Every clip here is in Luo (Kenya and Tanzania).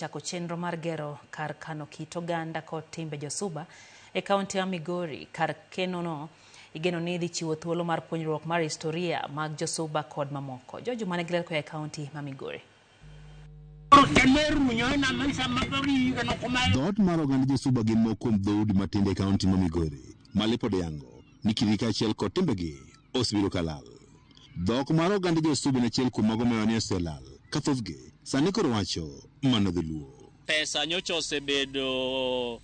Chako chenro mar gero kar kano kit oganda kod timbe josuba e kaunti ma Migori. Kar kenono igeno ni dhi chiwo thuolo mar puonjruok mar historia mag josuba kod mamoko. George Juma nigi ler koa e kaunti ma Migori. Dhoot mar oganda josuba gin moko kuom dhoudi matindo e kaunti ma Migori ma lipode yango ni kitgi kaachiel kod timbegi osebedo ka lal. Dhok mar oganda josuba en achiel kuom mago ma ni oselal ka thothgi sani koro wacho mana dholuo. Pesa nyocha osebedo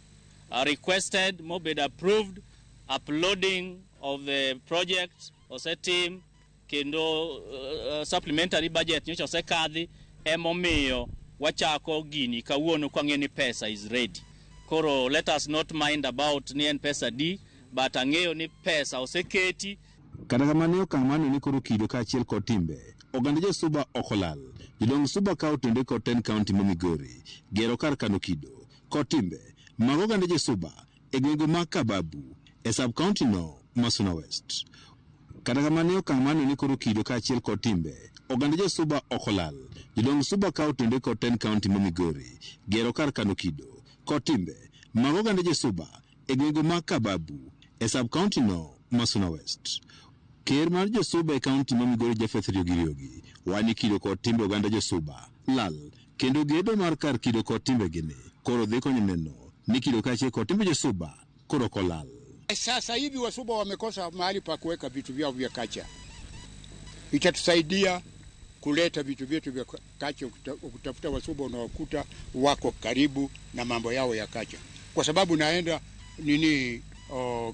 requested mobedo approved, uploading of the project osetim kendo supplementary budget nyocha osekadhi, emomiyo wachako gini kawuono kwang'eyo ni pesa is ready. Koro let us not mind about ni en pesa di, but ang'eyo ni pesa oseketi. Kata kamano, e okang' mar neno ni koro kido kaachiel kod timbe oganda josuba ok olal, jodong Suba kawo tende kod tend kaunti ma Migori gero kar kano kido kod timbe mag oganda josuba e gwenge mag Kababu e sub county no ma Suna West. Kata kamano, e okang' mar neno ni koro kido kaachiel kod timbe oganda josuba ok olal, jodong Suba kawo tende kod tend kaunti ma Migori gero kar kano kido kod timbe mag oganda josuba e gwenge mag Kababu e sub county no ma Suna West. Ker mar josuba e kaunti ma Migori Japheth Riogi Riogi wani kido kod timbe oganda josuba lal kendo gedo mar kar kido kod timbegi ni koro dhi konyo neno ni kido kaachiel kod timbe josuba koro ok olal. Sasa hivi Wasuba wamekosa mahali pa kuweka vitu vyao vya culture. Itatusaidia kuleta vitu vyetu vya culture. Ukitafuta Wasuba unawakuta wako karibu na mambo yao ya culture, kwa sababu naenda nini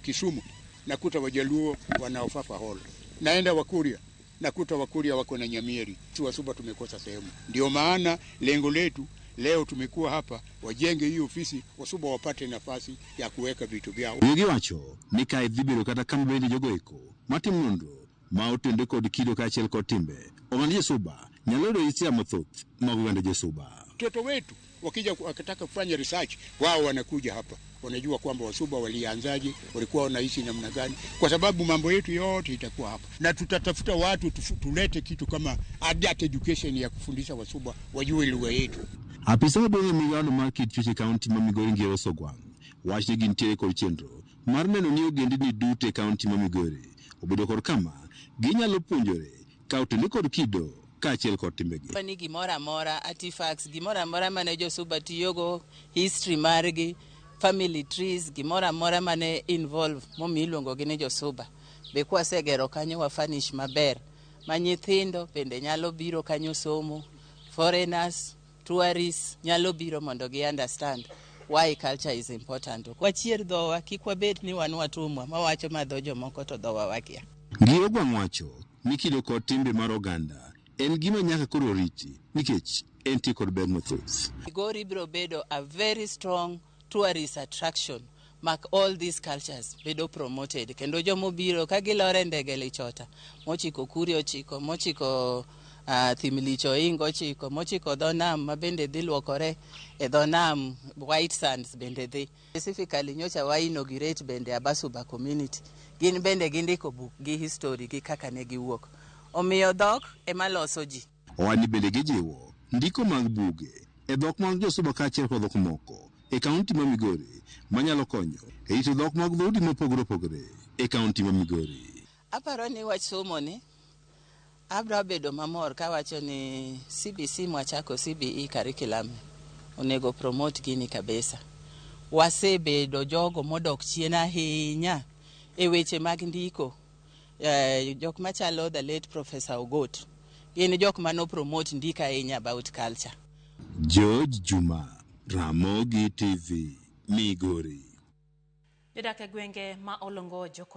Kisumu nakuta Wajaluo wana Ofafa Hall, naenda Wakuria nakuta Wakuria wako na Nyamieri. Wasuba tumekosa sehemu, ndio maana lengo letu leo tumekuwa hapa, wajenge hii ofisi, Wasuba wapate nafasi ya kuweka vitu vyao. Riogi wacho ni kae dhi bedo kata kama bende jogo eko matimo nonro ma otende kod kido kaachiel kod timbe oganda josuba nyalo yudo hisia mathoth mag oganda josuba. Watoto wetu wakija wakitaka kufanya research, wao wanakuja hapa, wanajua kwamba Wasuba walianzaje, walikuwa wanaishi namna gani, kwa sababu mambo yetu yote itakuwa hapa, na tutatafuta watu tulete kitu kama adult education ya kufundisha Wasuba wajue lugha yetu. Apisa maduong' e migawono mar kit chwech e kaunti ma Migori Ngero Sogwang' wach ni gintiere kod chenro mar neno ni ogendini duto e kaunti ma Migori obedo kod kama ginyalo puonjore ka otende kod kido kaachiel kod timbegi. Ni gimoro amora, artifacts, gimoro amora mane josuba tiyogo, history margi, family trees, gimoro amora mane involve momiyo iluongogi ni josuba be kwasegero kanyo wa furnish maber ma nyithindo bende nyalo biro kanyo somo, foreigners, tourists nyalo biro mondo gi understand why culture is important. Wachier dhowa, kik wabed ni wan watumwa mawacho ma dho jomoko to dhowa wakia. Ngiro Gwang' wacho ni kido kod timbe mar oganda en gima nyaka koro riti nikech entie kod ber mathoth. Migori biro bedo a very strong tourist attraction mak all these cultures bedo promoted, kendo jomobiro ka gilor e ndege Lichota mochiko Kuria ochiko mochiko Thimlich Oingo ochiko mochiko dho nam ma bende dhi luokore e dho nam White Sands bende dhi. Specifically nyocha wa inaugurate bende Abasuba community, gin bende gindiko buk gi history gi kaka ne giwuok, omiyo dhok ema loso ji. Owani bende gijiwo ndiko mag buge e dhok mag josuba kaachiel kod dhok moko e kaunti ma Migori manyalo konyo e rito dhok mag dhoudi mopogore opogore e kaunti ma Migori. Aparo ni wach somo ni abro bedo mamor kawacho ni CBC mwachako, CBE curriculum onego promote gini kabisa. Wasebedo jogo modok chien ahinya e weche mag ndiko. Jok machalo the late Professor Ogot gin jok mano promote ndiko ahinya about culture. George Juma, Ramogi TV, Migori. Jodak e gwenge ma Olongojo kod